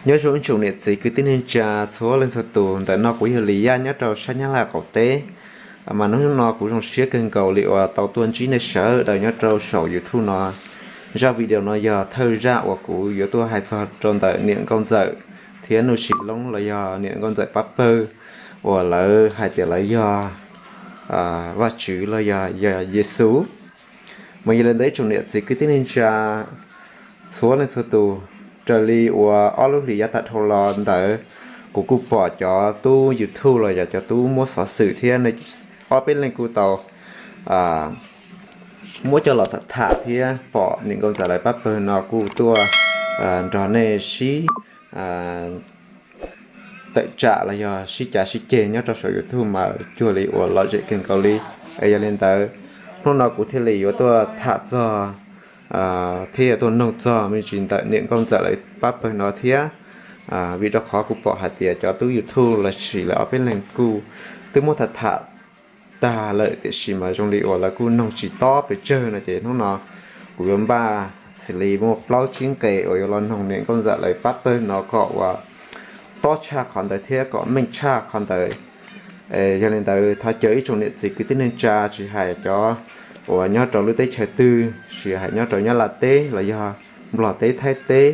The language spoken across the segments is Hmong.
Nyob zoo ib tsoom niam txiv kwv tij neej tsa txhua leej txhua tus, ntawm no kuv yog Lis Yaj nyob rau sab Nyab Laj qaum teb. Mas hnub no kuv zoo siab kawg nkaus li uas tau tuaj ntsib nej sawv daws nyob rau saum YouTube no. Zaj video no yog thawj zaj uas kuv yuav tuaj hais txog rau ntawm niam nkauj ntxawm thiab Nuj Sis Loob los yog niam nkauj ntxawm pab pawg uas lawv hais tias lawv yog Vajtswv los yog, yog Yexus. Mas yog li ntawd ib tsoom niam txiv kwv tij neej tsa txhua leej txhua tus, raws li uas ob lub hlis yav tag dhau los ntawd, kuv kuj pom cov tub YouTube los yog cov tub muab xov xwm thiab ob peb leeg kuj tau muab coj los tham tham thiab pom niam nkauj ntxawm lawv pab pawg no kuj tuaj nrog nej sib tawm tsam los yog sib cav sib ceg nyob rau saum YouTube mas cuag li uas lom zem kawg nkaus li. Es yog li ntawd, hnub no kuv thiaj li yuav tuaj tham txog thiab yuav tuaj noog txog me ntsis ntawm niam nkauj ntxawm lawv pab pawg no thiab. Vim rau qhov kuv pom hais tias cov tub YouTube los sis lawv ob peb leeg kuj twb muab tham tham tag lawm, tiam sis mas zoo li uas lawv kuj noog tsis tob pes tsawg no ces hnub no kuv yuav npaj xws li muaj plaub tsib nqe uas yuav los noog niam nkauj ntxawm lawv pab pawg no kom uas tob tshaj qhov ntawd thiab kom meej tshaj qhov ntawd. Yog li ntawd thov caw ib tsoom niam txiv kwv tij neej tsa tsis hais cov uas nyob rau lub teb chaws twg, tsis hais nyob rau Nyab Laj teb los yog Nplog teb, Thaib teb,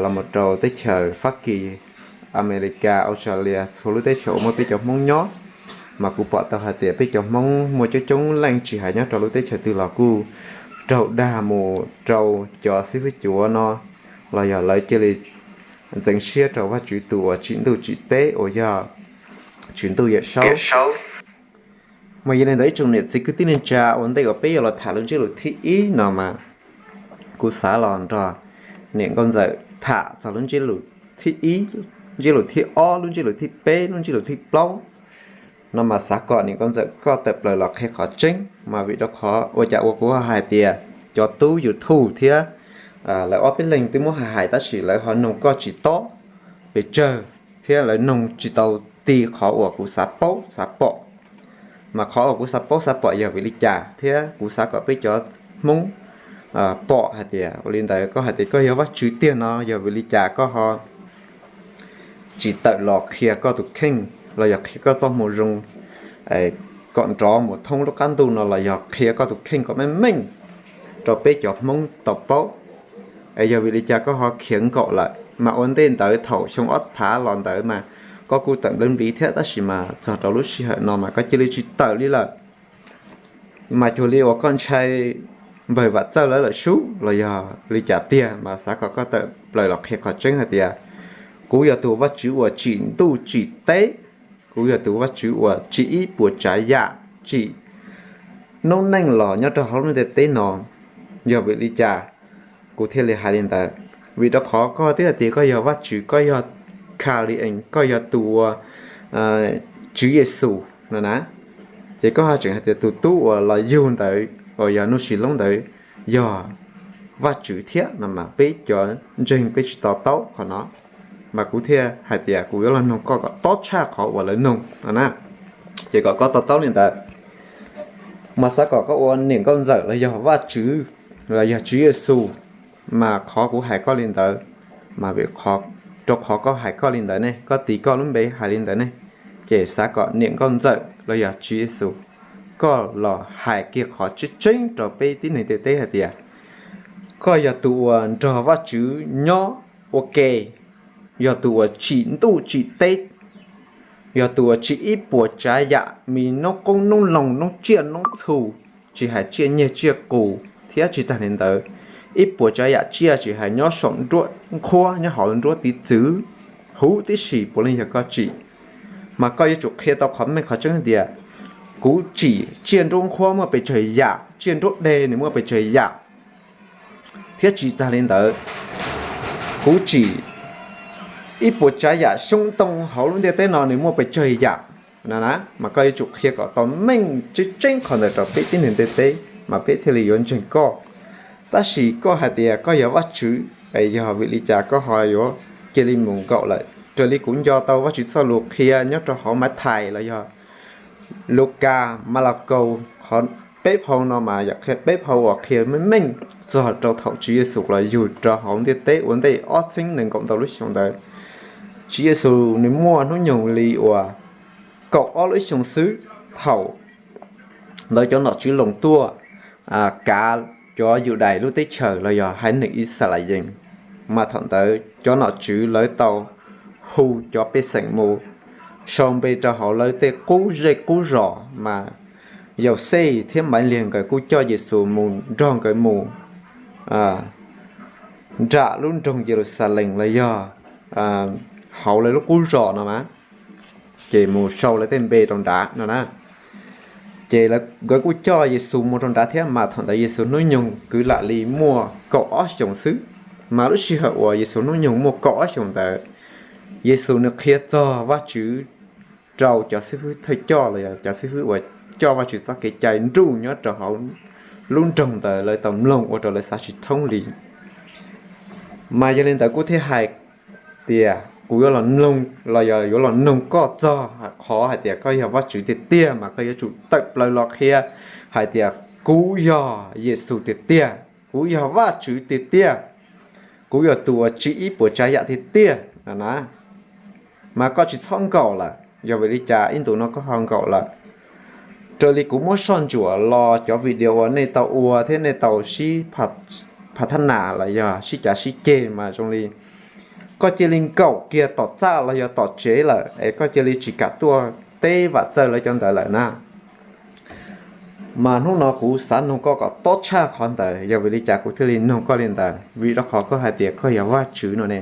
los mus rau teb chaws Fab Kis, Amelikas, Australia, txhua lub teb chaws uas muaj peb cov Hmoob nyob, mas kuv pom tau hais tias peb cov Hmoob muaj coob coob leej tsis hais nyob rau lub teb chaws twg los kuj raug dag mus rau cov xib hwb cuav no los yog lawv cia li ntxeev siab rau Vajtswv tus uas tsim ntuj tsim teb uas yog Tswv Ntuj Yawm Saub. Mas yog li ntawd ib tsoom niam txiv kwv tij neej tsa, ua ntej uas peb yuav los tham lub ntsiab lus thib ib no mas kuv xav los nrog niam nkauj ntxawm tham txog lub ntsiab lus thib ib, ntsiab lus thib ob, lub ntsiab lus thib peb, lub ntsiab lus thib plaub no mas xav kom niam nkauj ntxawm koj tawm plaws los qhia qhov tseeb. Mas vim rau qhov ua cas uas kuv hais tias cov tub YouTube thiab lawv ob peb leeg twb muab hais hais tab sis lawv ho noog koj tsis tob pes tsawg thiab lawv noog tsis tau ti qhov uas kuv xav paub xav pom. Mas qhov uas kuv xav paub xav pom yog vim li cas thiab kuv xav kom peb cov Hmoob pom hais tias ua li ntawd, koj hais tias koj yog Vajtswv tiag no yog vim li cas koj ho tsis tawm los qhia koj tus kheej los yog qhia koj txoj moo zoo kom nrov mus thoob lub qab ntuj no los yog qhia koj tus kheej kom meej meej rau peb cov Hmoob tau paub. Es yog vim li cas koj ho khiav nkaum lawm? Mas ua ntej ntawd thaum xyoo ob phav los ntawd mas koj kuj tawm nplawv npliv thiab, tab sis mas txog rau lub sij hawm no mas koj cia li tsis tawm li lawm. Mas cuag li uas koj ntshai npawg Vam Txawj lawv lawm sub los yog li cas tiag, mas xav kom koj tawm plaws los qhia qhov tseeb hais tias kuv yog tus Vajtswv uas tsim ntuj tsim teb, kuv yog tus Vajtswv uas tsim ib puas tsav yam, tsim noob neej los nyob rau hauv lub ntiaj teb no. Yog vim li cas kuv thiaj li hais li ntawd? Vim rau qhov koj twb hais tias koj yog Vajtswv, koj yog Khali-ees, koj yog tus uas Tswv Yexus no na. Ces koj ho tseem hais tias tus tub uas los yug ntawd uas yog Nuj Sis Loob ntawd yog Vajtswv thiab no mas peb cov ntseeg peb tsis to taub qhov no. Mas kuv thiaj hais tias kuv yuav los noog koj kom tob tshaj qhov uas lawv noog no na. Ces kom koj to taub li ntawd, mas xav kom koj ua niam nkauj ntxawm los yog Vajtswv los yog Tswv Yexus, mas qhov kuv hais koj li ntawd, mas vim rau qhov koj hais koj li ntawd ne, koj tis koj lub npe hais li ntawd ne, ces xav kom niam nkauj ntxawm los yog Tswv Yexus, koj los hais kiag qhov tseeb tseeb rau peb tib neeg ntiaj teb hais tias koj yog tus uas nrog Vajtswv nyob ua ke, yog tus uas tsim ntuj tsim teb, yog tus uas tsim ib puas tsav yam, me noob qoob noob loo, noob tsiaj noob txhu, tsis hais tsiaj nyiag tsiaj qus thiab tsis tag li ntawd, ib puas tsav yam tsiaj tsis hais nyob saum nruab nqhuab, nyob hauv nruab tiv txwv huv tib si puav leej yog koj tsim. Mas koj yuav tsum qhia tau qhov meej qhov tseeb tias kuv tsim tsiaj nruab nqhuab muaj pes tsawg yam, tsiaj nruab deg nws muaj pes tsawg yam, thiab tsis tag li ntawd, kuv tsim ib puas tsav yam xyoob ntoo hauv lub ntiaj teb no nws muaj pes tsawg yam no na. Mas koj yuav tsum qhia kom tau meej tseeb tseeb qhov ntawd rau peb tib neeg ntiaj teb mas peb thiaj li yuav ntseeg koj. Tab sis koj hais tias koj yog Vajtswv, es yog vim li cas koj ho yuav cia li mus nkaum lawm? Raws li kuv nco tau Vajtswv txoj lus qhia nyob rau hauv Mathais los yog Lukas, Malakaus qhov peb phau no mas yog qhia peb phau uas qhia meej meej txog rau thaum Tswv Yexus los yug rau hauv ntiaj teb ua ntej ob txhiab nees nkaum ntau lub xyoo ntawd. Tswv Yexus nws muaj hnub nyoog li uas kaum ob lub xyoo xwb thaum ntawd cov nom tswv Loos tuaj kav cov Yudais lub teb chaws los yog haiv neeg Yixalayees. Mas thaum ntawd cov nom tswv lawv tau hu cov pej xeem mus sau npe rau hauv lawv tej qub zej qub zos mas Yauxej thiab Maiv Liag nkawd kuj coj Yexus mus nrog nkawd mus nram lub nroog Yeluxalees los yog hauv lawv lub qub zos no mas, ces mus sau lawv tej npe rau nrad no na. Ces nkawd kuj coj Yexus mus rau nrad thiab mas thaum ntawd Yexus hnub nyoog kwv lam li muaj kaum ob xyoos xwb. Mas lub sij hawm uas Yexus hnub nyoog muaj kaum ob xyoos ntawd, Yexus nws qhia txog Vajtswv rau cov xib fwb thawj coj los yog cov xib fwb uas coj Vajtswv txoj kev cai nruj nyob rau hauv lub nroog ntawd lawv tau mloog ua rau lawv xav tsis thoob li. Mas yog li ntawd kuv thiaj hais tias kuv yuav los mloog los yog yuav los noog koj txog qhov hais tias koj yog Vajtswv tiag tiag mas koj yuav tsum tawm plaws los qhia hais tias kuv yog Yexus tiag tiag, kuv yog Vajtswv tiag tiag, kuv yog tus uas tsim ib puas tsav yam tiag tiag na. Mas koj tsis txhob nkaum lawm, yog vim li cas ib ntus no koj ho nkaum lawm? Raws li kuv muab soj ntsuam los cov video uas nej tau ua thiab nej tau sib pha thab nas los yog sib cav sib ceg mas zoo li koj cia li nkaum kiag tom txaj los yog tom tsev lawm es koj cia li tsis kam tuaj teb vam txawj lawv cov ntawd lawm na. Mas hnub no kuv xav noog koj kom tob tshaj qhov ntawd, yog vim li cas kuv thiaj li noog koj li ntawd? Vim rau qhov koj hais tias koj yog Vajtswv no ne.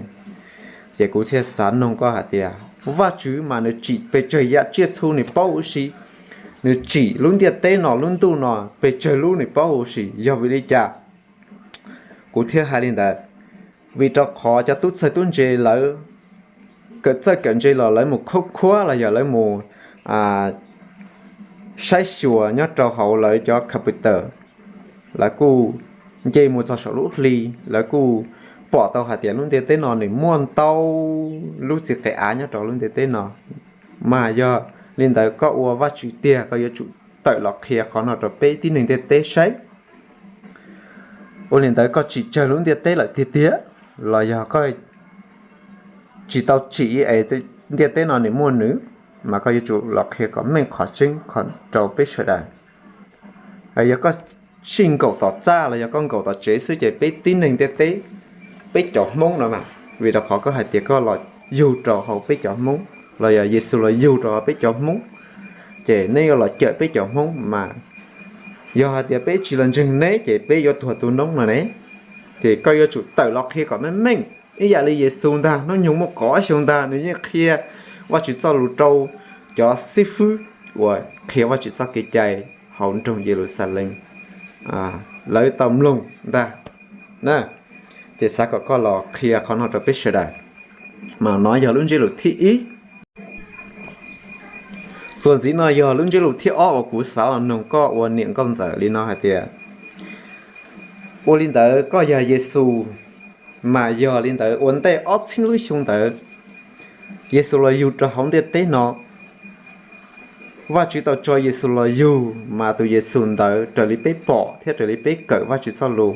Ces kuv thiaj xav noog koj hais tias, Vajtswv mas nws tsim pes tsawg yam tsiaj txhu nws paub huv si, nws tsim lub ntiaj teb no lub ntuj no pes tsawg lub nws paub huv si, yog vim li cas kuv thiaj hais li ntawd? Vim rau qhov cov tub txawg tub ntse lawv kawm txawj kawm ntse los lawv mus khaub khuab los yog lawv mus saib xyuas nyob rau hauv lawv cov computer, lawv kuj nce mus txog saum lub hli, lawv kuj pom tau hais tias lub ntiaj teb no nws muaj ntau lub txiv qe av nyob rau lub ntiaj teb no. Mas yog li ntawd koj ua Vajtswv tiag koj yuav tsum tawm los qhia qhov no rau peb tib neeg ntiaj teb saib. Ua li ntawd koj tsim tsawg lub ntiaj teb lawm tiag tiag, los yog koj tsis tau tsim es ntiaj teb no nws muaj nws, mas koj yuav tsum los qhia kom meej qhov tseeb rau peb sawv daws. Yog koj sij nkaum tom txaj los yog koj nkaum tom tsev xwb ces peb tib neeg ntiaj teb peb cov Hmoob no mas, vim rau qhov koj hais tias koj los yug rau hauv peb cov Hmoob los yog Yexus los yug rau hauv peb cov Hmoob, ces neb yuav los cawm peb cov Hmoob mas, yog hais tias peb tsis los ntseeg neb ces peb yuav tuag tu noob no ne. Ces koj yuav tsum tawm los qhia kom meej meej ib yam li Yexus ntag, hnub nyoog muaj kaum ob xyoo ntag nws yeej qhia Vajtswv txoj lus rau cov xib fwb uas qhia Vajtswv txoj kev cai hauv nroog Yeluxalees, lawv tau mloog ntag. Ces xav kom koj los qhia qhov no rau peb sawv daws. Mas nov yog lub ntsiab lus thib ib. Txuas ntxiv no yog lub ntsiab lus thib ob uas kuv xav los noog koj ua niam nkauj ntxawm li no hais tias, ua li ntawd koj yog Yexus, mas yog li ntawd ua ntej ob txhiab lub xyoo ntawd Yexus los yug rau hauv ntiaj teb no, Vajtswv tau tso Yexus los yug, mas tus Yexus ntawd raws li peb pom thiab raws li peb kawm Vajtswv txoj lus,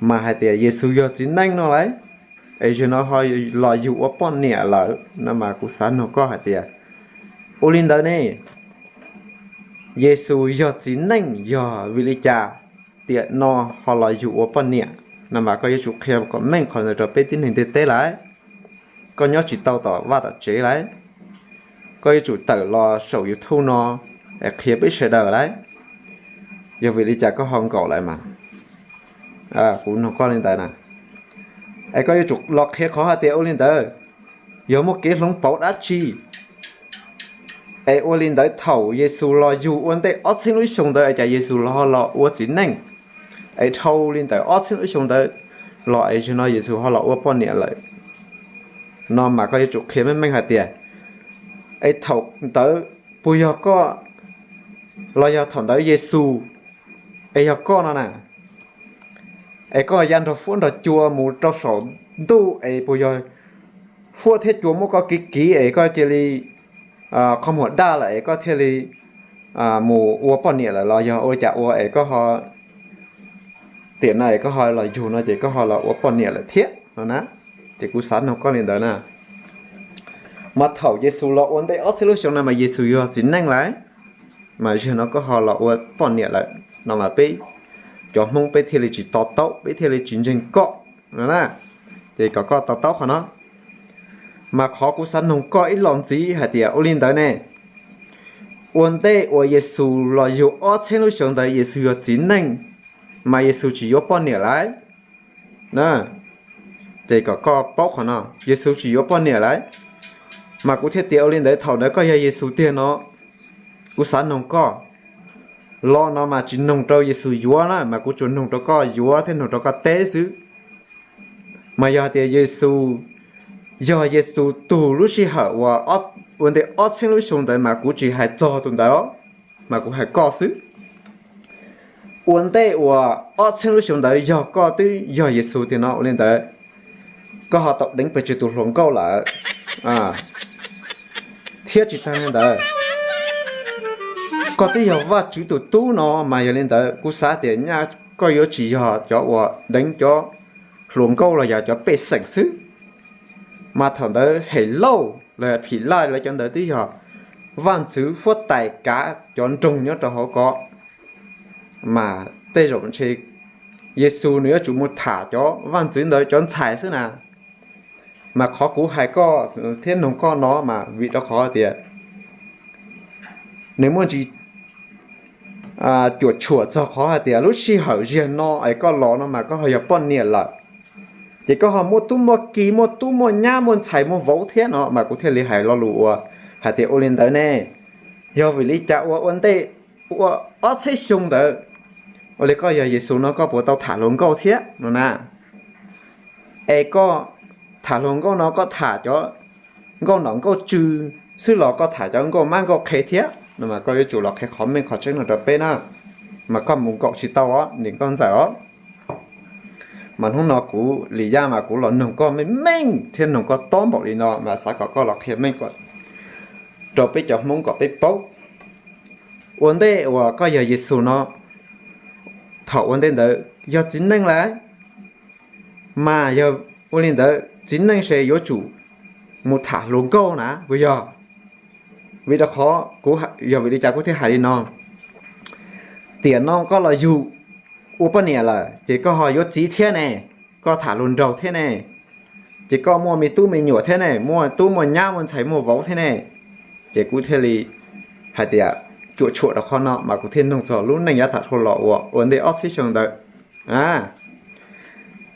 mas hais tias Yexus yog txiv neej no lauj, es zaum no ho los yug ua poj niam lawm no mas kuv xav noog koj hais tias, ua li ntawd ne, Yexus yog txiv neej yog vim li cas tiam no ho los yug ua poj niam? No mas koj yuav tsum qhia kom meej qhov ntawd rau peb tib neeg ntiaj teb lauj. Koj nyob tsis tau tom vaj tom tsev lauj, koj yuav tsum tawm los saum YouTube no es qhia peb sawv daws lauj. Yog vim li cas koj ho nkaum lawm mas? Kuv noog koj li ntawd na. Es koj yuav tsum los qhia qhov hais tias ua li ntawd yog muaj kev hloov pauv dab tsi? Es ua li ntawd thaum Yexus los yug ua ntej ob txhiab lub xyoo ntawd es cas Yexus los ho los ua txiv neej? Es dhau li ntawd ob txhiab lub xyoo ntawd los es zaum no Yexus ho los ua poj niam lawm? No mas koj yuav tsum qhia meej meej hais tias, es thaum ntawd puas yog koj, los yog thaum ntawd Yexus es yog koj no na? Es koj ya nrog huab nrog cua mus rau saum ntuj es puas yog huab thiab cua muab koj kiv kiv es koj cia li qhov muag daj lawm es koj thiaj li mus ua poj niam lawm los yog ua li cas ua es koj ho, tiam no es koj ho los yug no ces koj ho los ua poj niam lawm thiab no na. Ces kuv xav noog koj li ntawd na. Mas thaum Yexus los ua ntej ob txhiab lub xyoo no mas Yexus yog txiv neej lawm, mas zaum no koj ho los ua poj niam lawm no mas peb cov Hmoob peb thiaj li tsis to taub, peb thiaj li tsis ntseeg koj no na. Ces kom koj to taub qhov no. Mas qhov kuv xav noog koj ib los ntxiv hais tias ua li ntawd ne, ua ntej uas Yexus los yug ob txhiab lub xyoo ntawd Yexus yog txiv neej, mas Yexus tsis yuav poj niam lawm na. Ces kom koj paub qhov no, Yexus tsis yuav poj niam lawm. Mas kuv thiaj tias ua li ntawd thaum ntawd koj yog Yexus tiag no. Kuv xav noog koj, lo no mas tsis noog rau Yexus yuav na, mas kuv tsuas noog rau koj yuav thiab noog rau koj teb xwb. Mas yog hais tias Yexus, yog Yexus tus lub sij hawm uas ua ntej ob txhiab lub xyoo ntawd mas kuv tsis hais txog tus ntawd os, mas kuv hais koj xwb. Ua ntej uas ob txhiab lub xyoo ntawd yog koj twb yog Yexus tiag no ua li ntawd, koj ho tau deev pes tsawg tus hluas nkauj lawm? Thiab tsis tag li ntawd, koj twb yog Vajtswv tus tub no mas yog li ntawd kuv xav tias nyaj koj yuav tsis yog cov uas deev cov hluas nkauj los yog cov pej xeem xwb. Mas thaum ntawd Helauj los Philaj lawv cov ntawd twb yog vaj ntxwv huab tais kav cov nroog nyob rau hauv ko. Mas tej zaum ntshe Yexus nws yuav tsum mus tham cov vaj ntxwv ntawd cov ntxhais xwb na. Mas qhov kuv hais koj thiab noog koj no mas vim rau qhov tias nws muaj ntsis cuam tshuam txog qhov hais tias lub sij hawm ziag no es koj los no mas koj ho yog poj niam lawm, ces koj ho muaj tub muaj ki muaj tub muaj nyab muaj ntxhais muaj vauv thiab no mas kuv thiaj li hais lo lus uas hais tias ua li ntawd ne. Yog vim li cas ua ua ntej ua ob txhiab xyoo ntawd, ua li koj yog Yexus no koj puas tau tham hluas nkauj thiab no na? Es koj tham hluas nkauj no koj tham cov nkauj nom nkauj tswv xwb los koj tham cov nkauj mab nkauj qhe thiab no mas koj yuav tsum los qhia qhov meej qhov tseeb no rau peb na. Mas koj mus nkaum tsis tau os niam nkauj ntxawm os. Mas hnub no kuv Lis Yaj mas kuv los noog koj meej meej thiab noog koj tob npaum li no mas xav kom koj los qhia meej rau peb cov Hmoob kom peb paub. Ua ntej uas koj yog Yexus no, thaum ua ntej ntawd yog txiv neej lawm, mas yog ua li ntawd txiv neej ces yuav tsum mus tham hluas nkauj na puas yog? Vim rau qhov kuv, yog vim li cas kuv thiaj hais li no? Tiam no koj los yug ua poj niam lawm ces koj ho yuav txiv thiab ne, koj tham hluas nraug thiab ne, ces koj muaj me tub me nyuam thiab ne, muaj tub muaj nyab muaj ntxhais muaj vauv thiab ne. Ces kuv thiaj li hais tias cuam tshuam rau qhov no mas kuv thiaj noog txog lub neej yav thaum dhau los uas ua ntej ob txhiab xyoo ntawd.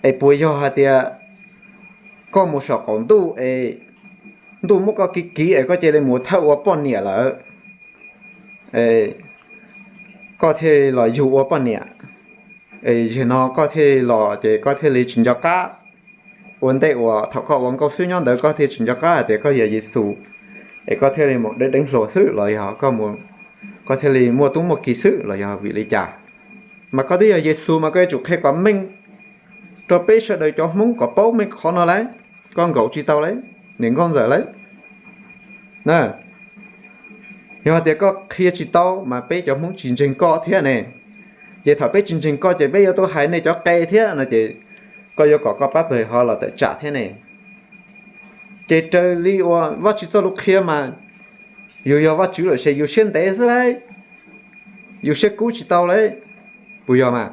Es puas yog hais tias koj mus saum qaum ntuj es ntuj muab koj kiv kiv es koj cia li mus thawj ua poj niam lawm, koj thiaj los yug ua poj niam, es zaum no koj thiaj los ces koj thiaj li tsis nco qab. Ua ntej uas thaum koj ua nkauj xwb nyob ntawd koj thiaj tsis nco qab hais tias koj yog Yexus, es koj thiaj li mus deev deev hluas xwb los yog koj thiaj li muaj tub muaj ki xwb los yog vim li cas? Mas koj twb yog Yexus mas koj yuav tsum qhia kom meej rau peb sawv daws cov Hmoob kom paub meej qhov no lauj. Koj nkaum tsis tau lauj, niam nkauj ntxawm lauj. Yog tias koj qhia tsis tau mas peb cov Hmoob tsis ntseeg koj thiab ne. Ces thaum peb tsis ntseeg koj ces peb yuav tau hais nej cov qe thiab no ces koj yuav kom koj pab pawg ho los tawm tsam thiab ne. Ces raws li uas Vajtswv txoj lus qhia mas yus yog Vajtswv lawm ces yus siab ntev xwb lauj, yus siab kub tsis tau lauj, puas yog mas?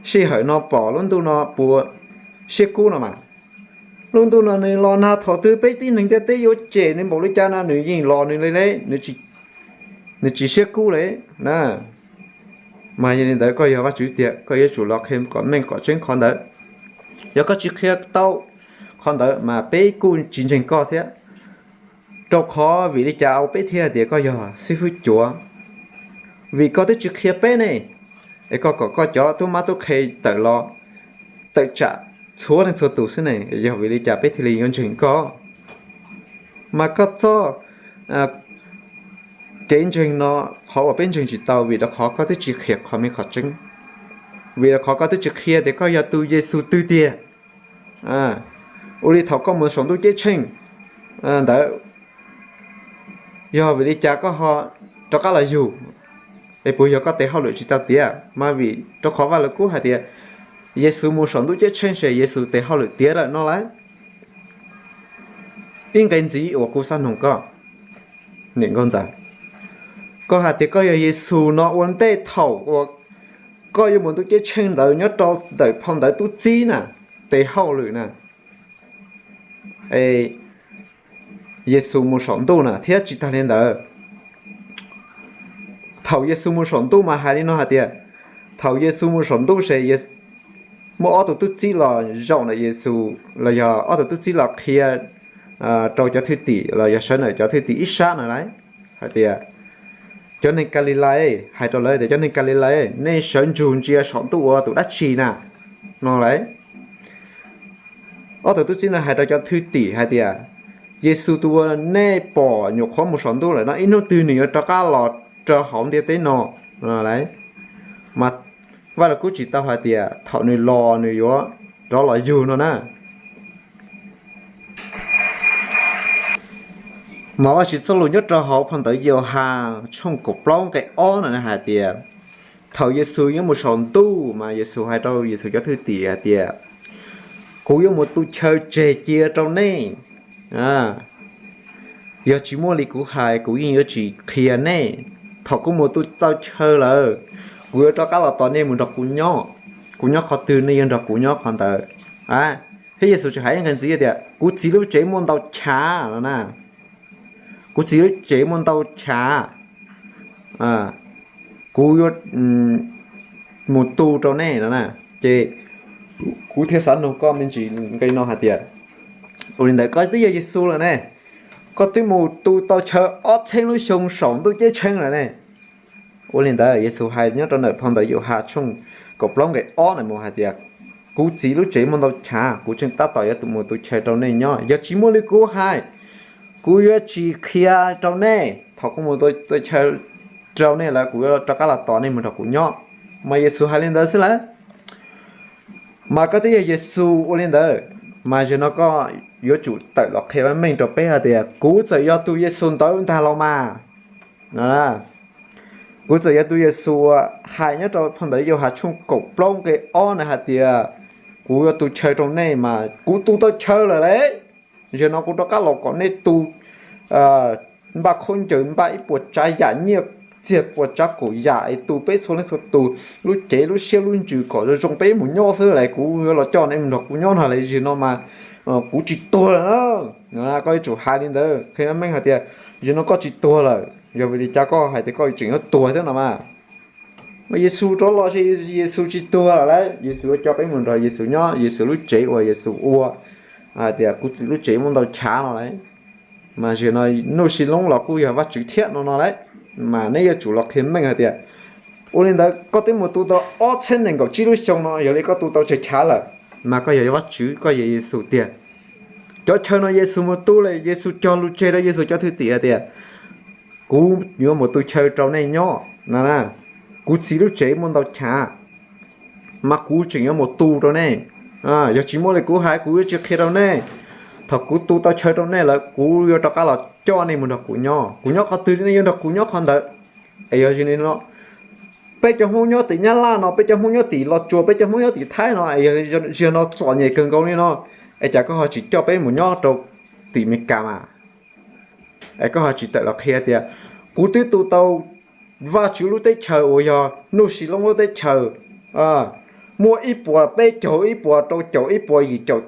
Sij hawm no pom lub ntuj no puas siab kub no mas? Lub ntuj no nws los nag thaum twg peb tib neeg ntiaj teb yuav cem nws npaum li cas no nws yeej los nws li lauj, nws tsis siab kub li na. Mas yog li ntawd koj yog Vajtswv tiag koj yuav tsum los qhia kom meej kom tseeb qhov ntawd. Yog koj tsis qhia tau qhov ntawd mas peb kuj tsis ntseeg koj thiab. Rau qhov vim li cas peb thiaj hais tias koj yog xib fwb cuav? Vim koj twb tsis qhia peb ne, es koj kom koj cov tub mab tub qhe tawm los tawm tsam txhua leej txhua tus xwb ne, yog vim li cas peb thiaj li yuav ntseeg koj? Mas koj txoj kev ntseeg no, qhov uas peb ntseeg tsis tau vim rau qhov koj twb tsis qhia qhov meej qhov tseeb, vim rau qhov koj twb tsis qhia tias koj yog tus Yexus twg tiag. Ua li thaum koj mus saum ntuj ceeb tsheej ntawd, yog vim li cas koj ho rov qab los yug, es puas yog koj tes hauj lwm tsis tau tiav? Mas vim rau qhov Vaj Lug Kub hais tias Yexus mus saum ntuj ceeb tsheej ces Yexus tes hauj lwm tiav lawm no lauj. Ib nqe ntxiv uas kuv xav noog koj, niam nkauj ntxawm, koj hais tias koj yog Yexus no ua ntej thaum uas koj yuav mus ntuj ceeb tsheej ntawd nyob rau ntawm phau ntawv tub txib na, tes hauj lwm na, Yexus mus saum ntuj na, thiab tsis tag li ntawd, thaum Yexus mus saum ntuj mas hais li no hais tias, thaum Yexus mus saum ntuj ces muaj ob tug tub txib los zaum ntawm Yexus los yog ob tug tub txib los qhia rau cov thwj tim los yog sawv ntawm cov thwj tim ib sab na lauj, hais tias cov neeg Kalilais, hais rau lawv tias cov neeg Kalilais, nej sawv ntsug ntsia saum ntuj ua tus dab tsi na, no lauj. Ob tug tub txib no hais rau cov thwj tim hais tias Yexus tus uas nej pom nyuam qhuav mus saum ntuj lawm no ib hnub twg nws yuav rov qab los rau hauv ntiaj teb no, no lauj. Mas Vaj Lug Kub tsis tau hais tias thaum nws los nws yuav rov los yug no na. Mas Vajtswv txoj lus nyob rau hauv phau ntawv Yauhas tshooj kaum plaub nqe ob no hais tias thaum Yexus yuav mus saum ntuj mas Yexus hais rau Yexus cov thwj tim hais tias kuv yuav mus tu chaw tseg cia rau nej. Yog tsis muaj li kuv hais kuv yeej yuav tsis qhia nej. Thaum kuv mus tu tau chaw lawm, kuv yuav rov qab los tos nej mus nrog kuv nyob. Kuv nyob qhov twg nej yuav nrog kuv nyob qhov ntawd. Thiab Yexus tseem hais ib nqe ntxiv tias kuv Txiv lub tsev muaj ntau chav no na. Kuv Txiv lub tsev muaj ntau chav, kuv yuav mus tu rau nej no na. Ces kuv thiaj xav nug koj me ntsis nqe no hais tias ua li ntawd koj twb yog Yexus lawm ne, koj twb mus tu tau chaw ob txhiab lub xyoo saum ntuj ceeb tsheej lawm ne. Ua li ntawd Yexus hais nyob rau ntawm phau ntawv Yauhas tshooj kaum plaub nqe ob na mus hais tias kuv Txiv lub tsev muaj ntau chav, kuv tseem tab tom yuav mus tu chaw rau nej nyob. Yog tsis muaj li kuv hais, kuv yuav tsis qhia rau nej. Thaum kuv mus tu chaw rau nej lawm kuv yuav rov qab los tos nej mus nrog kuv nyob. Mas Yexus hais li ntawd xwb lawm. Mas koj twb yog Yexus ua li ntawd, mas zaum no koj yuav tsum tawm los qhia meej rau peb hais tias kuv txawm yog tus Yexus ntawd ntag los mas. Kuv txawm yog tus Yexus uas hais nyob rau phau ntawv Yauhas tshooj kaum plaub nqe ob na hais tias kuv yuav tu chaw rau nej mas kuv tu tau chaw lawm lauj. Zaum no kuv rov qab los kom nej tu npaj khaub ncaws, npaj ib puas tsav yam nyiaj txiag, puas tsav kaum yam es tu peb txhua leej txhua tus lub cev lub siab lub ntsws kom zoo zoo peb mus nyob xwb las. Kuv yuav los coj nej mus nrog kuv nyob no las. Zaum no mas kuv tsis tuag lawm na. Koj yuav tsum hais li ntawd qhia meej hais tias zaum no koj tsis tuag lawm. Yog vim li cas koj hais tias koj tseem yuav tuag thiab no mas? Mas Yexus rov los ces Yexus tsis tuag lawm lauj. Yexus yuav coj peb mus nrog Yexus nyob Yexus lub tsev uas Yexus ua hais tias kuv Txiv lub tsev muaj ntau chav no lauj. Mas zaum no Nuj Sis Loob los kuj yog Vajtswv thiab no no lauj. Mas neb yuav tsum los qhia meej hais tias ua li ntawd koj twb mus tu tau ob txhiab nees nkaum tsib lub xyoo no, yog li koj tu tau chaw chav lawm, mas koj yog Vajtswv, koj yog Yexus tiag. Cov chaw no Yexus mus tu lawm, Yexus cog lus tseg rau Yexus cov thwj tim hais tias kuv yuav mus tu chaw rau nej nyob no na. Kuv Txiv lub tsev muaj ntau chav, mas kuv tseem yuav mus tu rau nej. Yog tsis muaj li kuv hais kuv yuav tsis qhia rau nej. Thaum kuv tu tau chaw rau nej lawm kuv yuav rov qab los coj nej mus nrog kuv nyob. Kuv nyob qhov twg nej yuav nrog kuv nyob qhov ntawd. Es yog li no, peb cov Hmoob nyob tim Nyab Laj no, peb cov Hmoob nyob tim Los Tsuas, peb cov Hmoob nyob tim Thaib no, es yog li no txom nyem kawg nkaus li no, es cas koj ho tsis coj peb mus nyob rau tim Meskas mas? Es koj ho tsis tawm los qhia tias kuv twb tu tau Vajtswv lub teb chaws uas yog Nuj Sis Loob lub teb chaws muaj ib puas peb caug, ib puas rau caum, ib puas yim caum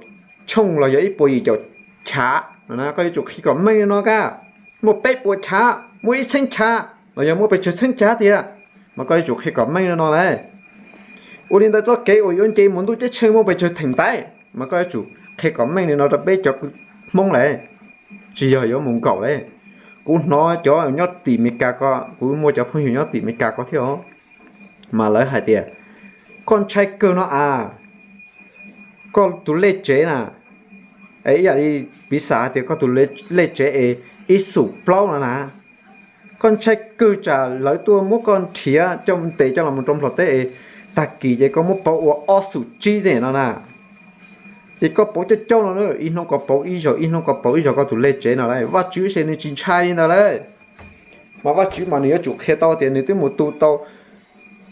tshooj los yog ib puas yim caum chav. Koj yuav tsum qhia kom meej li no kab. Muaj peb puas chav, muaj ib txheeb chav los yog muaj pes tsawg txheeb chav tiag, mas koj yuav tsum qhia kom meej li no lauj. Ua li ntawd txoj kev uas yuav nce mus ntuj ceeb tsheej muaj pes tsawg theem ntaiv, mas koj yuav tsum qhia kom meej li no rau peb cov Hmoob lauj. Tsis yog yuav mus nkaum lauj. Kuv hnov cov nyob tim Meskas ko, kuv muaj cov phooj ywg nyob tim Meskas ko thiab os, mas lawv hais tias koj ntshai kawg no as. Koj tus lej tsev na, es ib yam li piv xam hais tias koj tus lej tsev es ib xum plaub no na, koj ntshai kawg tsam lawv tuaj muab koj nrhiav coj ntes coj los rau Nplog teb es tag kis ces koj muab pauv ua ob xum tsib ne no na. Ces koj pauv coob coob no, ib hnub koj pauv ib zaug, ib hnub koj pauv ib zaug koj tus lej tsev no lauj. Vajtswv ces nws tsis ntshai li ntawd lauj. Mas Vajtswv mas nws yuav tsum qhia tau tias nws twb mus tu tau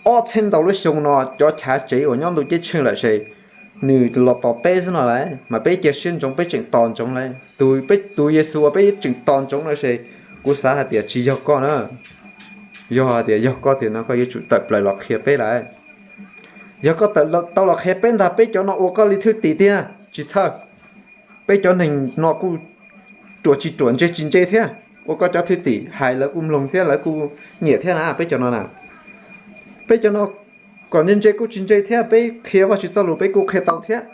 ob txhiab ntau lub xyoo no cov chav tsev uas nyob ntuj ceeb tsheej lawm ces nws los tos peb xwb no lauj. Mas peb cia siab ntsoov, peb tseem tos ntsoov lauj. Tus, peb tus Yexus uas peb tseem tos ntsoov no ces kuv xav hais tias tsis yog koj na. Yog hais tias yog koj tiag no koj yuav tsum tawm plaws los qhia peb lauj. Yog koj tawm tau los qhia peb ntag, peb cov no ua koj li thwj tim tiag tsis txhawj. Peb cov neeg no kuj ruam tsis ruam, ntse tsis ntse thiab, ua koj cov thwj tim hais lawv kuj mloog thiab lawv kuj nyiam thiab na, peb cov no na. Peb cov no kom ntse ntse kuj tsis ntse thiab, peb qhia Vajtswv txoj lus peb kuj qhia tau thiab.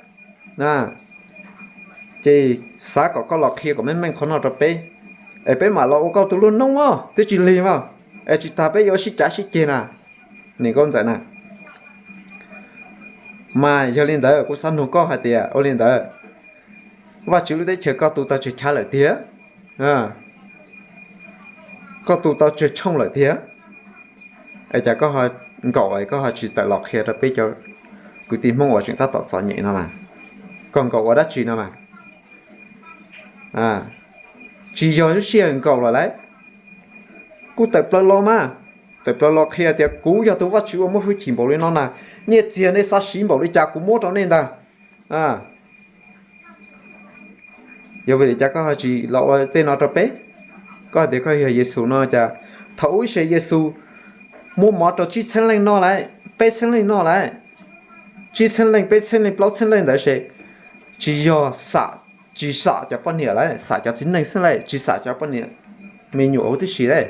Ces xav kom koj los qhia kom meej meej qhov no rau peb, es peb mam los ua koj tus lub noob os, twb tsis lig mas, es tsis tas peb yuav sib cav sib ceg na, niam nkauj ntxawm na. Mas yog li ntawd kuv xav nug koj hais tias ua li ntawd, Vajtswv lub teb chaws koj tu tau tsawg chav lawm tiag? Koj tu tau tsawg tshooj lawm tiag? Es cas koj ho nkaum es koj ho tsis tawm los qhia rau peb cov kwv tij Hmoob uas tseem tab tom txom nyem no mas? Koj nkaum ua dab tsi no mas? Tsis yog lub sij hawm nkaum lawm lauj. Kuj tawm plaws los mas, tawm plaws los qhia tias kuv yog tus Vajtswv uas muaj hwj chim npaum li no na, nyiaj txiag nej xav siv npaum li cas kuv muab rau nej ntag. Yog vim li cas koj ho tsis los ua tej no rau peb? Koj hais tias koj yog Yexus no cas thaum ub ces Yexus muab mov rau tsib txheeb leej noj lauj, peb txheeb leej noj lauj. Tsib txheeb leej, peb txheeb leej, plaub txheeb leej ntawd ces tsis yog xam, tsis xam cov poj niam lauj, xam cov txiv neej xwb lauj, tsis xam cov poj niam me nyuam huv tib si lauj.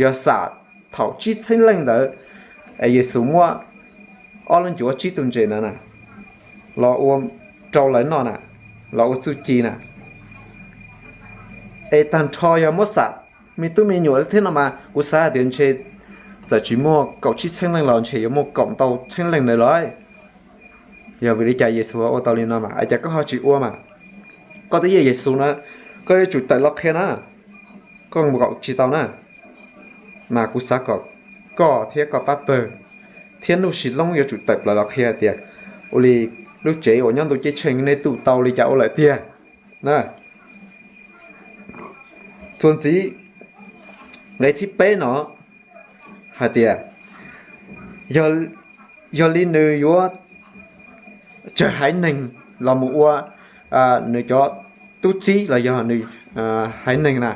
Yog xam thaum tsib txheeb leej ntawd, es Yexus muab ob lub ncuav tsib tug ntses ntawd na los ua rau lawv noj na, los ua txuj ci na. Es tag nrho yog muab xam me tub me nyuam thiab no mas kuv xav hais tias ntshe txawm tsis muaj kaum tsib txheeb leej los ntshe yuav muaj kaum ntau txheeb leej ntawd lauj. Yog vim li cas Yexus ua tau li no mas es cas koj ho tsis ua mas? Koj twb yog Yexus na, koj yuav tsum tawm los qhia na. Koj nkaum tsis tau na, mas kuv xav kom koj thiab koj pab pawg thiab Nuj Sis Loob yuav tsum tawm plaws los qhia tias ua li lub tsev uas nyob ntuj ceeb tsheej nej tu tau li cas ua lawm tiag na. Txuas ntxiv nqe thib peb no hais tias yog li nws yuav tsawg haiv neeg los mus ua nws cov tub txib los yog nws haiv neeg na.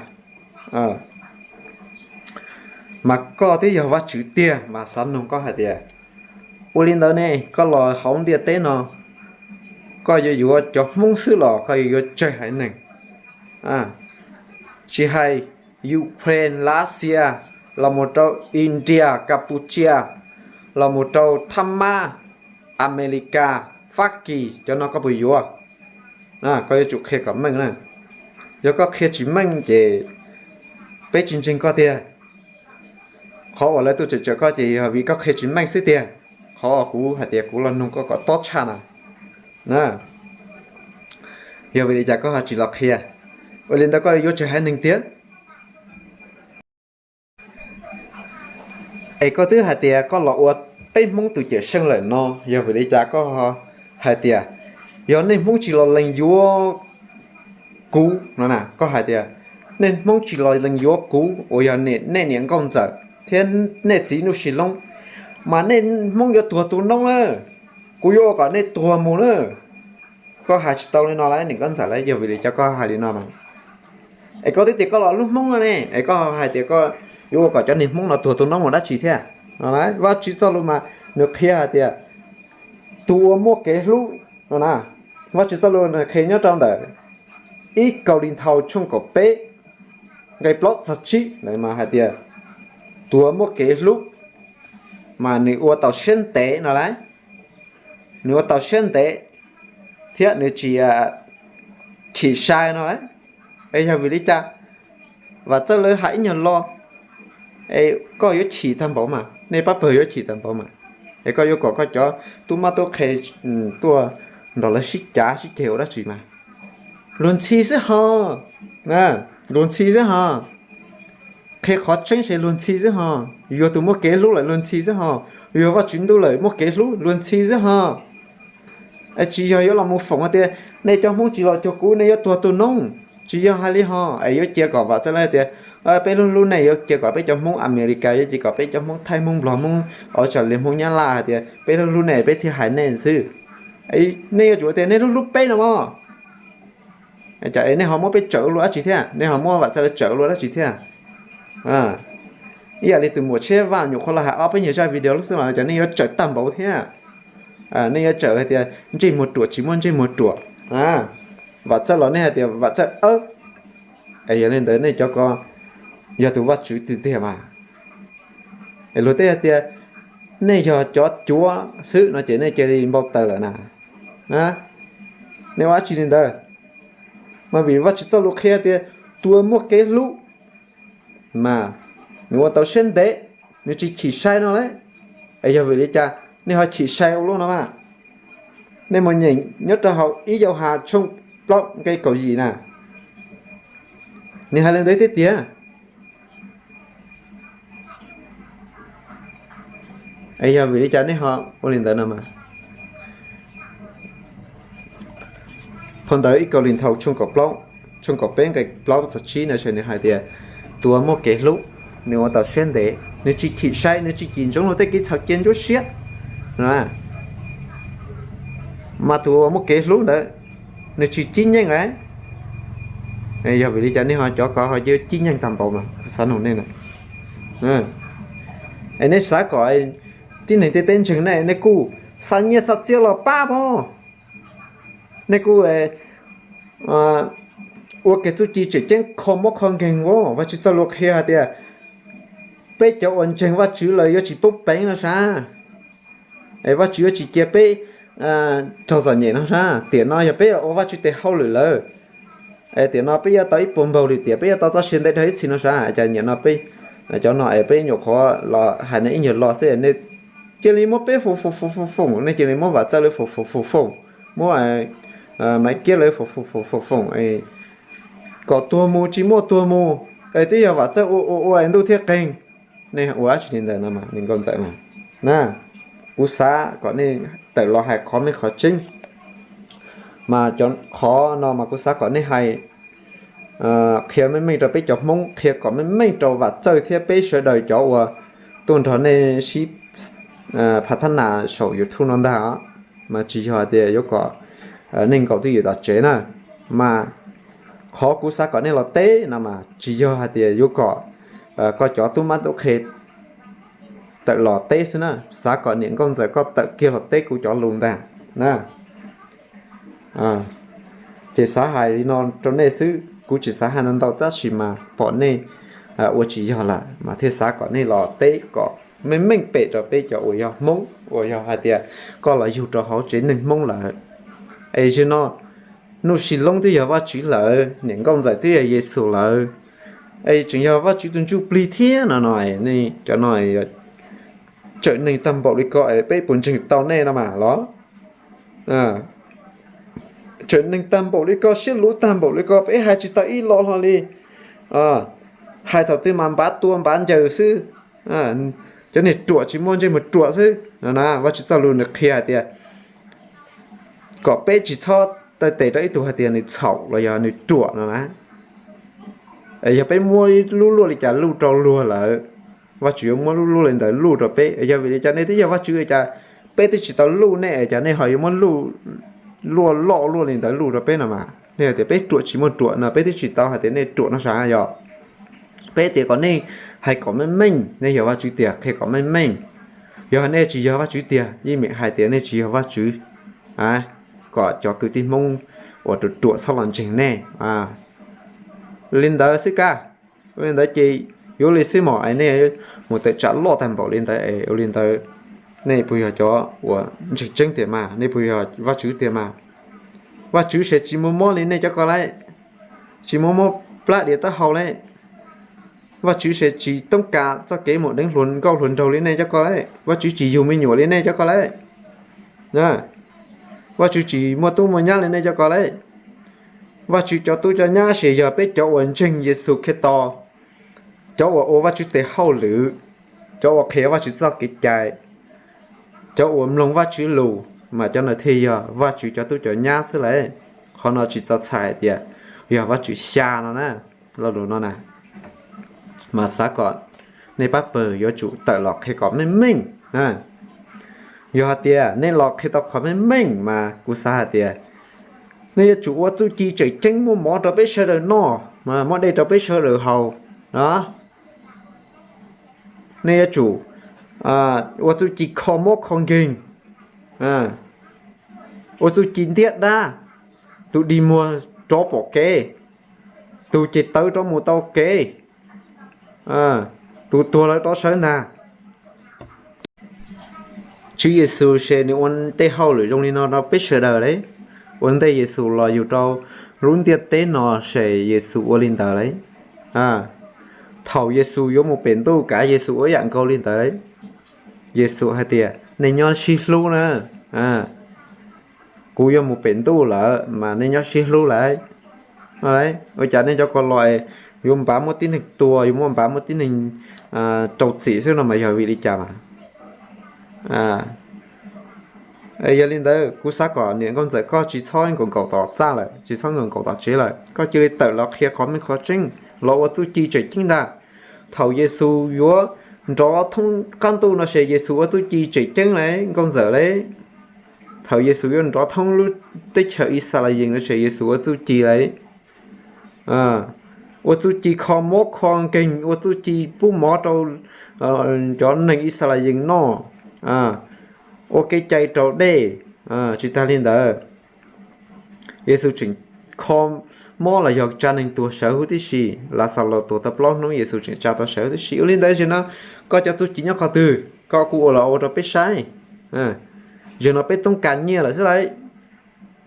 Mas koj twb yog Vajtswv tiag mas xav nug koj hais tias ua li ntawd ne, koj los hauv ntiaj teb no koj yuav yuav cov Hmoob xwb los koj yuav yuav tsawg haiv neeg? Tsis hais Ukraine, Lav Xias, los mus rau India, Kapucia, los mus rau Thab Mab, Amelikas, Fab Kis, cov no koj puas yuav? Koj yuav tsum qhia kom meej na. Yog koj qhia tsis meej ces peb tsis ntseeg koj tiag. Qhov uas lawv tuaj tsawm tsawm koj ces yog vim koj qhia tsis meej xwb tiag. Qhov uas kuv hais tias kuv los nug koj kom tob tshaj na, yog vim li cas koj ho tsis los qhia? Ua li ntawd koj yuav tsawg haiv neeg tiag? Es koj twb hais tias koj los ua peb Hmoob tus cawm seej lawm no, yog vim li cas koj ho hais tias yog nej Hmoob tsis los lees yuav kuv no na, koj hais tias nej Hmoob tsis los lees yuav kuv uas yog nej niam nkauj ntxawm thiab nej txiv Nuj Sis Loob, mas nej Hmoob yuav tuag tu noob na. Kuv yuav ua kom nej tuag mus na. Koj hais tsis tau li no lauj, niam nkauj ntxawm lauj, yog vim li cas koj hais li no na? Es koj twb tias koj los hlub Hmoob no ne, es koj hais tias koj yuav ua kom cov niag Hmoob no tuag tu noob mus dab tsi thiab? Vajtswv txoj lus mas nws qhia hais tias tus uas muaj kev hlub no na, Vajtswv txoj lus nws qhia nyob rau ntawm ib Kaus Lis Nthaus tshooj kaum peb nqe plaub txog tsib ntawd mas hais tias tus uas muaj kev hlub mas nws ua tau siab ntev no lauj, nws ua tau siab ntev thiab nws tsis chim sai no lauj. Es yog vim li cas? Vam Txawj lawv hais ib nyuag lo, es koj yuav chim tag npaum mas, nej pab pawg yuav chim tag npaum mas, es koj yuav kom koj cov tub mab tub qhe tuaj nrog lawv sib cav sib ceg ua dab tsi mas? Luag ntxhi xwb ho, luag ntxhi xwb ho. Qhia qhov tseeb ces luag ntxhi xwb ho. Yus yog tus muaj kev hlub lawm luag ntxhi xwb ho. Yus yog Vajtswv ntuj lawm muaj kev hlub luag ntxhi xwb ho. Es tsis yog yuav los mus foom hais tias nej cov Hmoob tsis los cuag kuv nej yuav tuag tu noob, tsis yog hais li ho. Es yuav cia kom Vam Txawj Lawv tias Peb hlub hlub nej yuav cia kom peb cov Hmoob Amelikas, yuav cia kom peb cov Hmoob Thaib, Hmoob Nplog, Hmoob Australia, Hmoob Nyab Laj hais tias peb hlub hlub nej, peb thiaj hais nej xwb. Nej yuav tsum tias nej hlub hlub peb no mog. Ces nej ho muab peb tsawm ua luaj dab tsi thiab, nej ho muab Vam Txawj lawv tsawm ua luaj dab tsi thiab? Ib yam li tus muam Tshiab Vaj nyuam qhuav los hais ob peb nyuag zaj video lub xwb los cov nej yuav tsawm tag npaum thiab. Nej yuav tsawm hais tias ntsej muag ruam tsis muaj ntsej muag ruam. Vam Txawj los nej hais tias Vam Txawj awb. Yog li ntawd nej cov ko yog tus vaj tswv twg tiag mas? Luag tej hais tias nej yog cov cuav xwb no ces nej cia li npau taws lawm na. Nej ua dab tsi li ntawd? Mas vim Vajtswv txoj lus qhia tias tus uas muaj kev hlub mas nws ua tau siab ntev, nws tsis chim sai no lauj. Es yog vim li cas nej ho chim sai ua luaj no mas? Nej mus nyeem nyob rau hauv ib Yauhas tshooj plaub nqe kaum yim na, nws hais li ntawd thiab tiag. Es yog vim li cas nej ho ua li ntawd no mas? Phau ntawv ib Kauleethaus tshooj kaum peb nqe plaub txog tsib no nws hais tias tus uas muaj kev hlub, nws ua tau siab ntev, nws tsis chim sai, nws tsis cim ntsoov luag tej kev txhaum cia ntsuab siab. Mas tus uas muaj kev hlub ntawd, nws tsis cib nyeej lawm. Yog vim li cas nej ho cov ko ho cia cib nyeej tag npaum mas kuv xav nug nej na. Es nej xav kom tib neeg tej teb ntseeg nej, nej kuj xa nyiaj xa txiaj los pab pob. Nej kuj ua kev txuj ci tseem ceeb kho mob kho nkeeg ua. Vajtswv txoj lus qhia hais tias peb cov uas ntseeg Vajtswv lawm yuav tsis poob peev no sas. Es Vajtswv yuav tsis cia peb raug txom nyem no sas. Tiam no yog peb ua Vajtswv tes hauj lwm lawm, es tiam no peb yuav tau ib puas npaug lwm tiam, peb yuav tau txoj sia ntev dhau ib txhis no sas. Cas nim no peb, cov no es peb nyuam qhuav los hais nej ib nyuag lo xwb nej cia li muab peb foom foom foom foom foom, nej cia li muab Vam Txawj lawv foom foom foom foom, muab Maiv Kiab lawv foom foom foom foom foom kom tuag mus tsis muaj tuag mus, es twb yog Vam Txawj ua ua ua ntuj thiaj qeeg. Nej ua dab tsi li ntawd no mas, niam nkauj ntxawm mas na, kuv xav kom nej tawm los hais qhov meej qhov tseeb. Mas cov qhov no mas kuv xav kom nej hais qhia meej meej rau peb cov Hmoob, qhia kom meej meej rau Vam Txawj thiab peb sawv daws cov uas tuaj nrog nej sib phav thab nas saum YouTube no ntag. Mas tsis yog hais tias yuav kom neej nkaum twj ywm tom tsev na. Mas qhov kuv xav kom nej los teb no mas tsis yog hais tias yuav kom koj cov tub mab tub qhe tawm los teb xwb na, xav kom niam nkauj ntxawm koj tawm kiag los teb kuv cov lus ntag na. Ces xav hais li no rau nej xwb, kuv tsis xav hais ntau ntau tab sis mas pom nej ua tsis yog lawm mas thiaj xav kom nej los teb kom meej meej pem rau peb cov uas yog Hmoob, uas yog hais tias koj los yug rau hauv tsev neeg Hmoob lawm. Es zaum no Nuj Sis Loob twb yog Vajtswv lawm, niam nkauj ntxawm twb yog Yexus lawm, es tseem yog Vajtswv tus ntsuj plig thiab no no, nej cov no tsawm neeg tag npaum li ko es peb puas ntseeg tau nej no mas los? Tsawm neeg tag npaum li ko, siab luv tag npaum li ko, peb hais tsis tau ib lo hlo li. Hais thaum twg mas npav tua npav ncaws xwb. Cov niag ruam tsis muaj ntsej muag ruam xwb no na. Vajtswv txoj lus nws qhia hais tias kom peb tsis txhob taw tes rau ib tug hais tias nws txhaum los yog nws ruam no na. Yog peb muab lub luaj li cas luj rau luag lawm, Vajtswv yuav muab lub luaj li ntawd luj rau peb. Yog vim li cas nej twb yog Vajtswv cas peb twb tsis tau luj nej, cas nej ho yuav muab luj luaj loj luaj li ntawd luj rau peb no mas? Nej hais tias peb ruam tsis muaj ruam no, peb twb tsis tau hais tias nej ruam no sav yog. Peb tias kom nej hais kom meej meej, nej yog Vajtswv tiag qhia kom meej meej. Yog nej tsis yog Vajtswv tiag, yeej meem hais tias nej tsis yog Vajtswv, kom cov kwv tij Hmoob uas ruam ruam txhob los ntseeg nej li ntawd xwb kaj. Ua li ntawd ces yuav li xwb mas es nej mus tawm tsam loj tag npaum li ntawd es ua li ntawd nej puas yog cov uas ntseeg tseeb tiag mas? Nej puas yog Vajtswv tiag mas? Vajtswv se tsis muaj mob li nej cov ko lauj, tsis muaj mob plab diav taub hau lauj. Vajtswv se tsis toob kas txoj kev mus deev hluas nkauj hluas nraug li nej cov ko lauj. Vajtswv tsis yug me nyuam li nej cov ko lauj. Vajtswv tsis muaj tub muaj nyab li nej cov ko lauj. Vajtswv cov tub cov nyab ces yog peb cov uas ntseeg Yexus Khetos, cov uas ua Vajtswv tes hauj lwm, cov uas qhia Vajtswv txoj kev cai, cov uas mloog Vajtswv lus, mas cov ntawd thiaj yog Vajtswv cov tub cov nyab xwb lauj. Qhov no tsis txaus txhais hais tias yog Vajtswv xya no na, lo lus no na. mas xav kom nej pab pawg yuav tsum tawm los qhia kom meej meej. Yog hais tias nej los qhia tau qhov meej meej mas kuv xav hais tias nej yuav tsum ua txuj ci tseem ceeb muaj mov rau peb sawv daws noj, muaj dej rau peb sawv daws haus. Nej yuav tsum ua txuj ci kho mob kho nkeeg, ua txuj ci ntiab dab, tus dig muag rov pom kev, tus ces tawv rov mus tau kev, tus tuag lawv rov sawv ntag. Tswv Yexus ces nws ua tej hauj lwm zoo li no rau peb sawv daws li. Ua ntej Yexus los yug rau lub ntiaj teb no ces Yexus ua li ntawd li. Thaum Yexus yuav mus pem ntuj kav Yexus ua yam nkaus li ntawd li. Yexus hais tias nej nyob sib hlub na, kuv yuav mus pem ntuj lawm mas nej nyob sib hlub lawm. Ua cas nej cov ko los yuav npav muab tib neeg tua, yuav muab npav muab tib neeg rau txim xwb no mas yog vim li cas mas? Yog li ntawd kuv xav kom niam nkauj ntxawm koj tsis txhob nkaum nkaum tom txaj lawm, tsis txhob nkaum nkaum tom tsev lawm, koj cia li tawm los qhia qhov meej qhov tseeb, los ua txuj ci tseem ceeb ntag. Thaum Yexus yuav nrov thoob qab ntuj no ces Yexus ua txuj ci tseem ceeb li nkauj ntxawm li. Thaum Yexus yuav nrov thoob lub teb chaws Yixalayees no ces Yexus ua txuj ci li. Ua txuj ci kho mob kho nkeeg, ua txuj ci pub mov rau cov neeg Yixalayees noj, ua kev cai raus dej. Tsis tas li ntawd, Yexus tseem kho mob los yog tsa neeg tuag sawv huv tib si. Laxalaus tuag tau plaub hnub Yexus tseem tsa tau sawv huv tib si. Ua li ntawd zaum no koj cov txuj ci nyob qhov twg? Koj kuj ua los ua rau peb saib. Zaum no peb toob kas nyiaj lawm xwb lauj.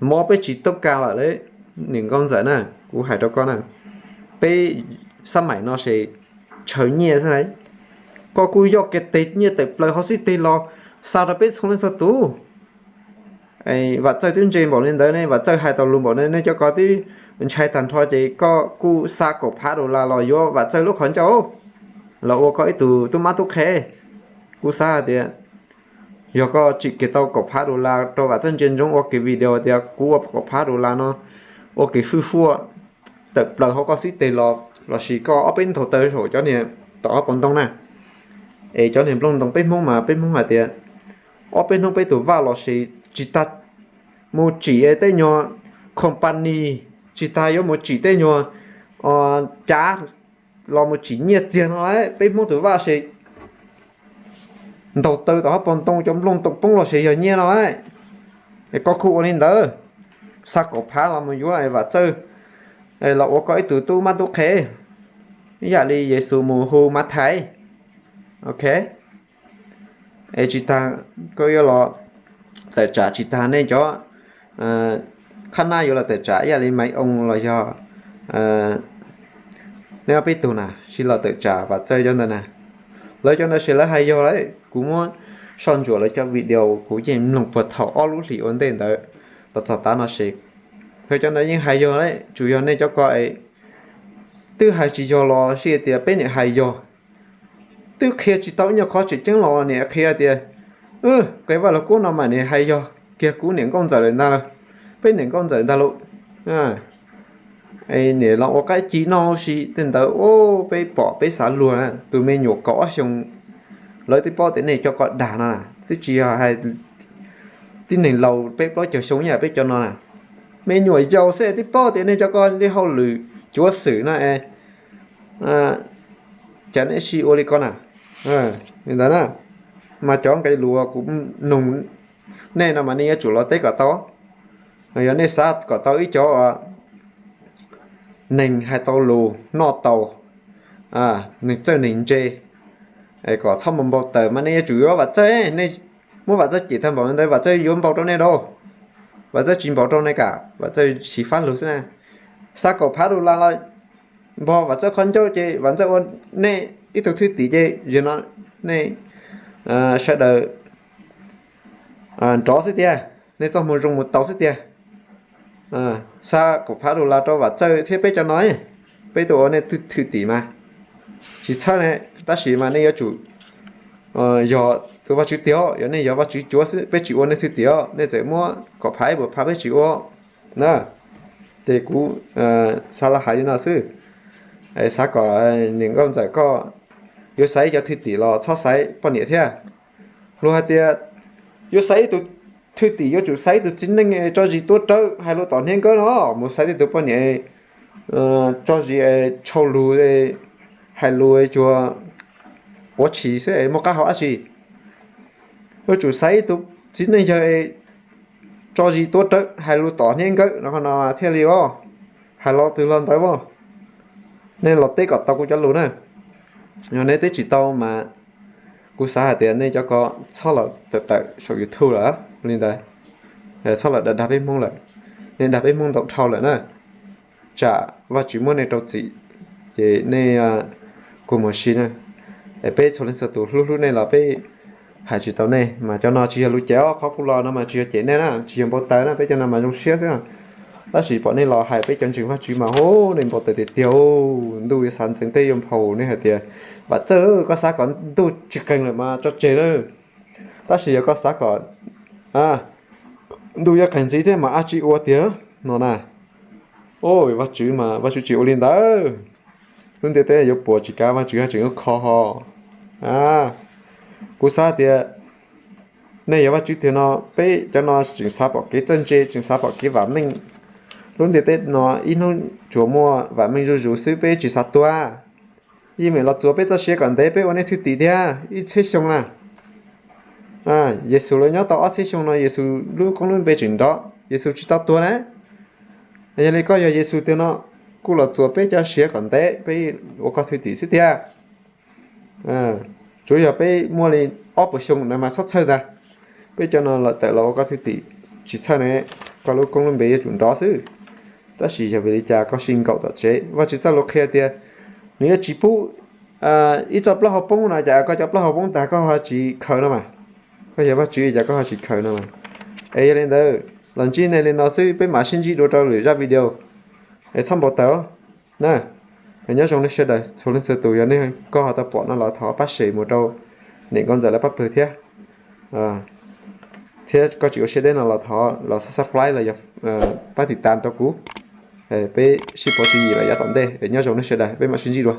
Mob peb tsis toob kas lawm li. Niam nkauj ntxawm na, kuv hais rau koj na, peb xab maim no ces ntshaw nyiaj xwb lauj. Koj kuj yoj kiag tes nyiaj tawm plaws hauv xib teg los xa rau peb txhua leej txhua tus. Vam Txawj twb ntse npaum li ntawd ne, Vam Txawj hais tau lus npaum ne, nej cov ko twb ntshai tag nrho ces koj kuj xa kaum phav dollar los yuav Vam Txawj lub qhov ncauj los ua koj ib tug tub mab tub qhe. Kuv xav hais tias yog koj tsim kiag tau kaum phav dollar rau Vam Txawj ntsia ntsoov ua kiag video tias kuv ua kaum phav dollar no, ua kiag fwj fuaj tawm plaws hauv koj xib teg los, lossis koj ob peb nthaus taw saum cov niag tom hauv paus ntoo na. Es cov niag nplooj ntoo peb Hmoob mas peb Hmoob hais tias ob peb hnub peb tus vaj lossis tsis tas mus tsim tej nyuag company, tsis tas yuav mus tsim tej nyuag cav los mus tsim nyiaj txiag no lauj. Peb Hmoob tus vaj ces ntaus taw tom hauv paus ntoo cov nplooj ntoo poob los ces yog nyiaj no lauj. Es koj kuj ua li ntawd, xa kaum phav los mus yuav Vam Txawj los ua koj ib tug tub mab tub qhe, ib yam li Yexus mus hu Mathais. Ok. Es tsis tas koj yuav los tawm tsam, tsis tas nej cov qhab nab yuav los tawm tsam ib yam li Maiv Oo los yog nej ob peb tug na, sis los tawm tsam Vam Txawj cov ntawd na. Lawv cov ntawd ces lawv hais yog lauj, kuv muab soj ntsuam lawv cov video kuv yeej mloog puag thaum ob lub hlis ua ntej ntawd los txog tav no ces lawv cov ntawd yeej hais yog lauj, tsuas yog nej cov ko es twb hais tsis yog los sis tias peb niam hais yog. Twb qhia tsis tau ib nyuag qhov tseem ceeb los niam qhia tias, qe Vaj Lug Kub no mas niam hais yog kiag kuv niam nkauj ntxawm lawm ntag lauj, peb niam nkauj ntxawm ntag lauj. Es niam los ua qaib ci noj huv si tej ntawd, peb pom peb xav luag na, tus me nyuam kaum ob xyoos lawv twb paub tias nej cov ko dag no, twb tsis yog hais tib neeg laus peb plaub caug xyoo ib yam peb cov no na. Me nyuam yaus xwb twb paub tias nej cov ko li hauj lwm cuav xwm no es cas nej sim ua li ko na. Li ntawd na, mas cov nqe lus kuv nug nej no mas nej yuav tsum los teb kom tau. Yog nej xav kom tau ib cov neeg hais tau lus noj tau, neeg txawj neeg ntse, kom txhob mus npau taws mas nej yuav tsum yuav Vam Txawj. Nej muab Vam Txawj cem tag npaum li ntawd Vam Txawj yuav npau rau nej dab? Vam Txawj tsis npau rau nej kam, Vam Txawj siv fab lug xwb na. Xa kaum phav dollar los npog Vam Txawj qhov ncauj ces Vam Txawj ua nej ib tug thwj tim ces zaum no nej sawv daws nrov xwb tiag, nej txoj hmoo zoo mus tau xwb tiag. Xa kaum phav dollar rau Vam Txawj thiab peb cov no, peb tuaj ua nej thwj tim mas tsis txhawb ne, tab sis mas nej yuav tsum yog tus Vajtswv tiag os. Yog nej yog Vajtswv cuav xwb peb tsis ua nej thwj tim os, nej txawm muab kaum phav ib puas phav peb tsis ua na. Ces kuv xav los hais li no xwb. Xav kom niam nkauj ntxawm koj yuav xaiv ib cov thwj tim los txhob xaiv poj niam thiab. Luag hais tias yuav xaiv ib tug thwj tim yuav tsum xaiv ib tug txiv neej tso zis tuab rawv hais lus tom hniav nkawd no, mus xaiv ib tug poj niam tso zis tshau lus, hais lus cuag quav tshis xwb muaj qab hau dab tsi. Yuav tsum xaiv ib tug txiv neej yawg tso zis tuab rawv hais lus tom hniav nkawd no no thiaj li os. Hais los twg los ntawd as. Nej los teb kom tau kuv cov lus na. Yog nej teb tsis tau mas kuv xav hais tias nej cov ko txhob los tawm tawm saum YouTube lawm li ntawd, txhob los dag dag peb Hmoob lawm. Nej dag peb Hmoob ntau dhau lawm na. Tsam Vajtswv muab nej rau txim ces nej kua muag si na. Es peb txhua leej txhua tus hlub hlub nej los peb hais tsis tau nej mas cov no tsis yog lus cem os, qhov kuv los no mas tsis yog cem nej na, tsis yog npau taws na, peb cov no mas zoo siab xwb na. Tab sis pom nej los hais peb cov ntseeg Vajtswv mas hu, nej npau taws tiag tiag. Ntuj yuav xav ntxeev teb yuav nphau, nej hais tias Vam Txawj, koj xav kom ntuj tsis qeeg lawm mas tso tseg na. Tab sis yog koj xav kom ntuj yuav qeeg ntxiv thiab mas dab tsi ua tiag no na. Vajtswv mas Vajtswv tsis ua li ntawd. Lub ntiaj teb yuav puas tsis kav Vajtswv, Vajtswv yuav kho ho. Kuv xav tias nej yog Vajtswv tiag no, peb cov no tseem xav pom kev txawj ntse, tseem xav pom kev vam meej. Lub ntiaj teb no ib hnub tsuas muaj vam meej zuj zus xwb, peb tsis xav tuag. Yeej meem los txuas peb txoj sia kom ntev, peb ua nej thwj tim thiab ib txhiab xyoo na. Yexus los nyob tau ob txhiab xyoo no, Yexus lub koob lub npe tseem nrov, Yexus tsis tau tuag na. Yog li koj yog Yexus tiag no, kuj los txuas peb cov siav kom ntev, peb ua koj thwj tim xwb tiag. Tsuav yog peb muaj li ob puas xyoo na mas txhob txhawj ntag. Peb cov no lawm tawm los ua koj thwj tim tsis txhawj ne, koj lub koob lub npe yuav tsum nrov xwb. Tab sis yog vim li cas koj sib nkaum tom tsev? Vajtswv txoj lus qhia tias nws yuav tsis pub ib txoj plaub hau poob no, cas koj cov plaub hau poob tag koj ho tsis khaws no mas? Koj yog Vajtswv cas koj ho tsis khaws no mas? Es yog li ntawd los ntsib nej li no xwb, peb mam sib ntsib dua rau lwm zaj video. Es txhob npau taws na. Nyob zoo nej sawv daws txhua leej txhua tus, yog nej koj ho tau pom no los thov pab share mus rau niam nkauj ntxawm lawv pab pawg thiab. Thiab koj tsis ua siab deb no los thov los subscribe los yog pab tiv tas rau kuv. Peb sib pov tswv yim lawm yav tom ntej. Nyob zoo nej sawv daws, peb mam sib ntsib dua.